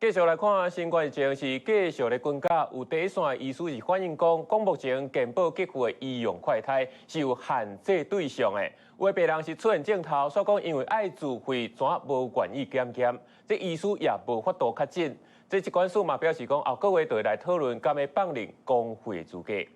繼續來看新冠疫情是繼續咧增加，有第一線的醫師是反映講，講目前健保給付的醫用快篩是有限制對象的，有的病人是出現症頭，煞講因為愛自費，怎無願意檢驗，這醫師也無法度確診。這疾管署嘛表示講，後個月就會來討論敢欲放任公費資格。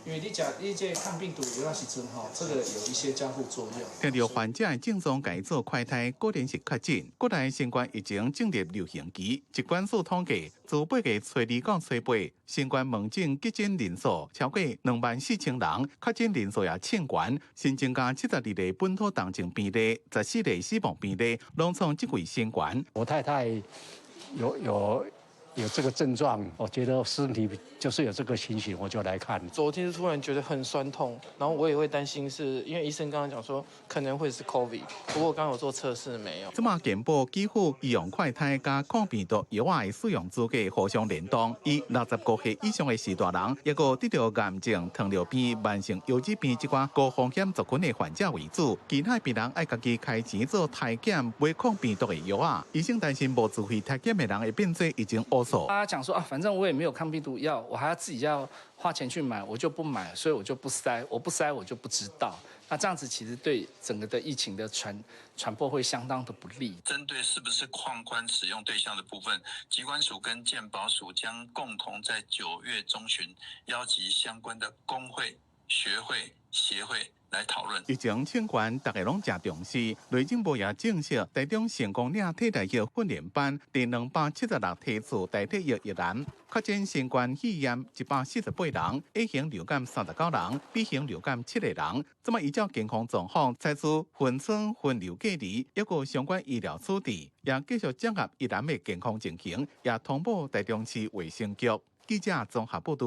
因為你食你這抗病毒藥的時陣吼，這個有一些交互作用。聽著患者的症狀，共伊做快篩，果然是確診。國內新冠疫情進入流行期，疾管署統計，自8月初2到初8，新冠門診急診人數超過24,000人，確診人數也衝懸，新增加72例本土重症病例，14例死亡病例，攏創這季新懸。我太太有這個症狀，我覺得身體就是有這個情形，我就來看。昨天突然覺得很痠痛，然後我也會擔心，是因為醫生剛剛講說可能會是 COVID，不過剛剛有做測試沒有。這馬健保給付醫用快篩佮抗病毒藥的使用資格互相聯動，以65歲以上的序大人，抑閣得著癌症、糖尿病、慢性腰子病這寡高風險族群的患者為主，其他病人愛家己開錢做篩檢買抗病毒的藥仔。醫生擔心無自費篩檢的人會變做疫情烏數。大家講說啊，反正我也沒有抗病毒藥，我還要自己要花錢去買，我就不買，所以我就不篩，我不篩我就不知道。那這樣子其實對整個的疫情的傳播會相當的不利。針對是不是擴寬使用對象的部分，疾管署跟健保署將共同在9月中旬邀集相關的工會、學會、協會來討論。疫情衝懸，大家攏誠重視。內政部也證實，台中成功領替代役訓練班第276梯次代替役役男確診新冠肺炎148人，A 型流感39人，B 型流感7個人。這馬依照健康狀況採取分艙分流隔離，抑閣相關醫療處置，也繼續掌握役男的健康情形，也通報台中市衛生局。記者綜合報道。